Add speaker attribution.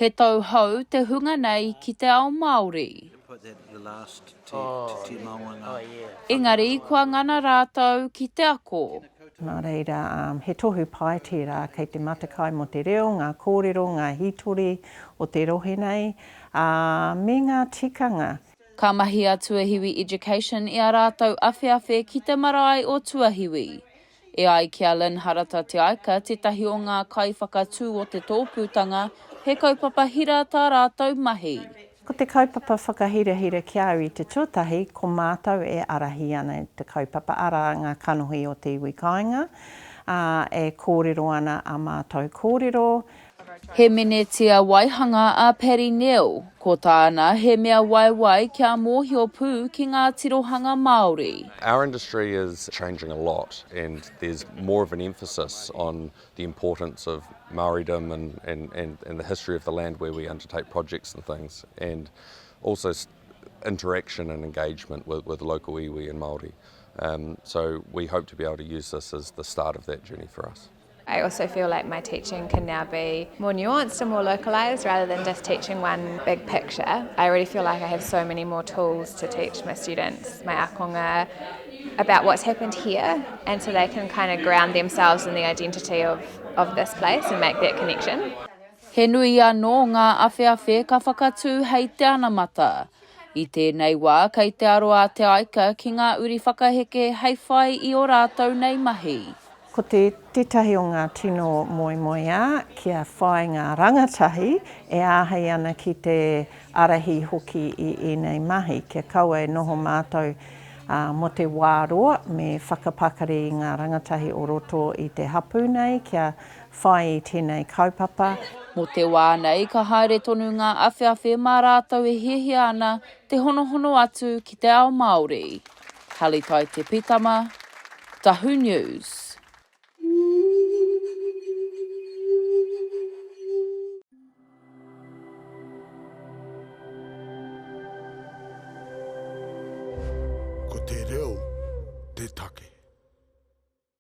Speaker 1: He tauhou te hunga nei ki te ao Māori. Engari kua ngana rātou ki te ako.
Speaker 2: Nā reira, he tohu pai tērā kei te matekai mō te reo, ngā kōrero, ngā hītori o te rohe nei, ā, me ngā tikanga.
Speaker 1: Ka mahi a Tuahiwi Education i a rātou awheawhe ki te marae o Tuahiwi. E ai ki a Lynn Harata Te Aika, tētahi o ngā kaiwhakatū o te tōpūtanga, he kaupapa hira tā rātou mahi.
Speaker 2: Ko te kaupapa whakahirahira ki a au i te tuatahi, ko mātou e ārahi ana i te kaupapa, arā, ngā kanohi o te iwi kāinga, ā, e kōrero ana ā mātou kōrero,
Speaker 1: He menetia waihanga a Paddy Neal, ko tāna he mea waiwai kia mōhio pū ki ngā tirohanga Māori.
Speaker 3: Our industry is changing a lot and there's more of an emphasis on the importance of Māoridom and, and, and, and the history of the land where we undertake projects and things and also interaction and engagement with, with local iwi and Māori. Um, so we hope to be able to use this as the start of that journey for us.
Speaker 4: I also feel like my teaching can now be more nuanced and more localised rather than just teaching one big picture. I really feel like I have so many more tools to teach my students, my ākonga, about what's happened here and so they can kind of ground themselves in the identity of, of this place and make that connection.
Speaker 1: He nui anō ngā awheawhe ka whakatū hei te anamata. I tēnei wā kei te aro a Te Aika ki ngā uri whakaheke hei whai i ō rātou nei mahi.
Speaker 2: Ko te tētahi o ngā tino moemoeā kia whai ngā rangatahi e āhei ana ki te ārahi hoki i ēnei mahi, kia kaua e noho mātou mō te wā roa, me whakapakari i ngā rangatahi o roto i te hapū nei kia whai i tēnei kaupapa.
Speaker 1: Mō te wā nei, ka haere tonu ngā awheawhe mā rātou e hiahia ana te honohono atu ki te ao Māori. Halitai Te Pitama, Tahu News.
Speaker 5: Ko te reo te take.